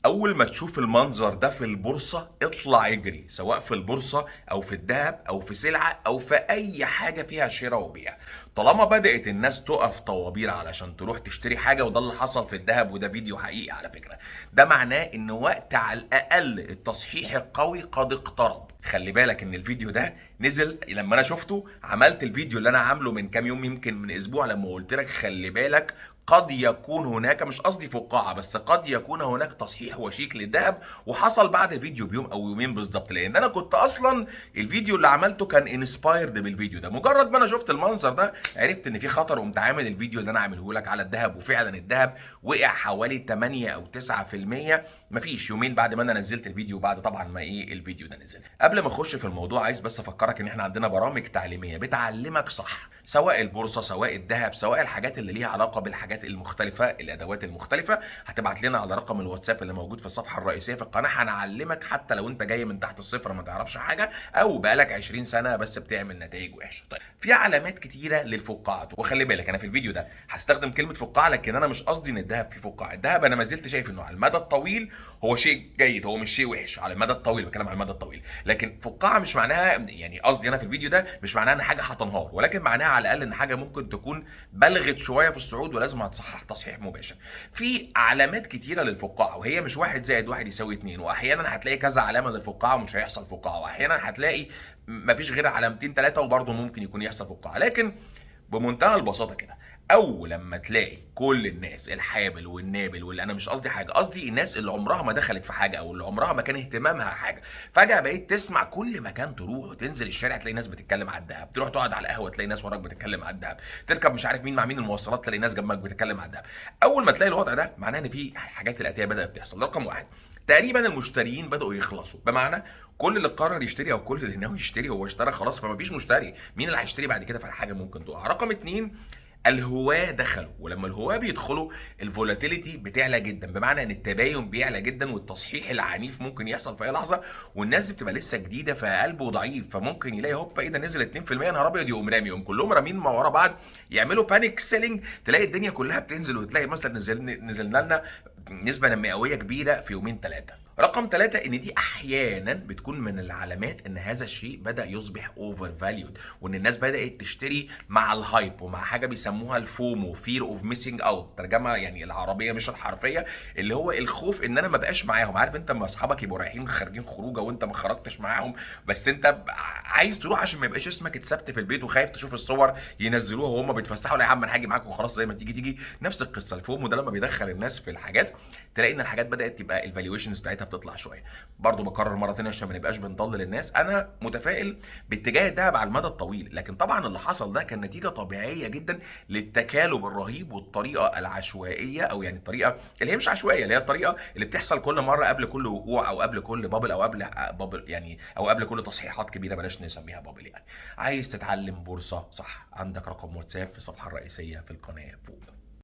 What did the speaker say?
اول ما تشوف المنظر ده في البورصة اطلع اجري، سواء في البورصة او في الذهب او في سلعه او في اي حاجة فيها شراء وبيع. طالما بدات الناس تقف طوابير علشان تروح تشتري حاجه، وده اللي حصل في الذهب، وده فيديو حقيقي على فكرة، ده معناه ان وقت على الاقل التصحيح القوي قد اقترب. خلي بالك ان الفيديو ده نزل لما انا شفته، عملت الفيديو اللي انا عامله من كام يوم، يمكن من اسبوع، لما قلت لك خلي بالك قد يكون هناك، مش قصدي فقاعة، بس قد يكون هناك تصحيح وشيك للذهب، وحصل بعد الفيديو بيوم او يومين بالظبط، لان انا كنت اصلا الفيديو اللي عملته كان inspired بالفيديو ده. مجرد ما انا شفت المنظر ده عرفت ان في خطر، وقمت عامل الفيديو اللي انا عامله لك على الذهب، وفعلا الذهب وقع حوالي 8 او 9% مفيش يومين بعد ما انا نزلت الفيديو، بعد طبعا ما ايه الفيديو ده نزل. قبل ما اخش في الموضوع عايز بس افكرك ان احنا عندنا برامج تعليمية بتعلمك صح، سواء البورصة سواء الذهب سواء الحاجات اللي ليها علاقة بالحاجات المختلفة، الادوات المختلفة. هتبعت لنا على رقم الواتساب اللي موجود في الصفحة الرئيسية في القناة، هنعلمك حتى لو انت جاي من تحت الصفر ما تعرفش حاجة، او بقالك 20 سنة بس بتعمل نتائج وحشة. طيب في علامات كتيرة للفقاعات، وخلي بالك انا في الفيديو ده هستخدم كلمة فقاعة، لكن انا مش قصدي ان الذهب فيه فقاعة. الذهب انا ما زلت شايف انه على المدى الطويل هو شيء جيد، هو مش شيء وحش على المدى الطويل، بتكلم على المدى الطويل. لكن فقاعة مش معناها، يعني قصدي انا في الفيديو ده مش معناها ان حاجة هتنهار، ولكن معناها على الاقل ان حاجة ممكن تكون بلغت شوية في الصعود ولازم هتصحح تصحيح مباشر. في علامات كتيرة للفقاعه، وهي مش 1 زائد 1 يساوي 2، واحيانا هتلاقي كذا علامة للفقاعه ومش هيحصل فقاعة، واحيانا هتلاقي مفيش غير علامتين 3 وبرضه ممكن يكون يحصل فقاعة. لكن بمنتهى البساطة كده، اول لما تلاقي كل الناس الحابل والنابل، واللي انا مش قصدي حاجة، قصدي الناس اللي عمرها ما دخلت في حاجة او اللي عمرها ما كان اهتمامها حاجة، فجاة بقيت تسمع كل مكان تروح وتنزل الشارع تلاقي ناس بتتكلم على الذهب، تروح تقعد على القهوة تلاقي ناس وراك بتتكلم على الذهب، تركب مش عارف مين مع مين المواصلات تلاقي ناس جنبك بتتكلم على الذهب. اول ما تلاقي الوضع ده معناه ان في حاجات الاتية بدات تحصل. رقم 1، تقريبا المشتريين بداوا يخلصوا، بمعنى كل اللي قرر يشتري او كل اللي ناوي يشتري هو اشترى خلاص، فما فيش مشتري، مين اللي هيشتري بعد كده؟ فالحاجه ممكن تقع. رقم 2، الهواة دخلوا، ولما الهواة بيدخلوا ال volatility بتعلى جدا، بمعنى ان التباين بيعلى جدا والتصحيح العنيف ممكن يحصل في اي لحظة، والناس دي بتبقى لسه جديدة فقلبه ضعيف، فممكن يلاقي هوبا ايه ده نزل 2%، نهار ابيض، يقوم رامي، يقوم كلهم رامين ما ورا بعض، يعملوا panic selling، تلاقي الدنيا كلها بتنزل، وتلاقي مثلا نزلنا لنا نسبه مئوية كبيرة في يومين 3. رقم 3، ان دي احيانا بتكون من العلامات ان هذا الشيء بدا يصبح overvalued، وان الناس بدات تشتري مع ال hype ومع حاجة بيسموها ال FOMO، fear of missing out، ترجمه يعني العربية مش الحرفية، اللي هو الخوف ان انا ما بقاش معاهم. عارف انت لما اصحابك يبقوا رايحين خارجين خروجه وانت ما خرجتش معاهم، بس انت عايز تروح عشان ما يبقاش اسمك اتسبت في البيت، وخايف تشوف الصور ينزلوها وهم بيتفسحوا، لا يا عم انا هاجي معاك وخلاص زي ما تيجي تيجي. نفس القصة ال FOMO ده لما بيدخل الناس في الحاجات، تلاقي ان الحاجات بدات تبقى ال valuations بتاعتها بتطلع شوية. برضو بكرر مرة ثانية عشان ما نبقاش بنضلل الناس، انا متفائل باتجاه الذهب على المدى الطويل، لكن طبعا اللي حصل ده كان نتيجة طبيعية جدا للتكالب الرهيب والطريقة العشوائية، او يعني الطريقة اللي هي مش عشوائية، اللي هي الطريقة اللي بتحصل كل مرة قبل كل وقوع او قبل كل bubble او قبل bubble يعني، او قبل كل تصحيحات كبيرة، بلاش نسميها bubble يعني. عايز تتعلم بورصة صح، عندك رقم واتساب في الصفحة الرئيسية في القناة فوق.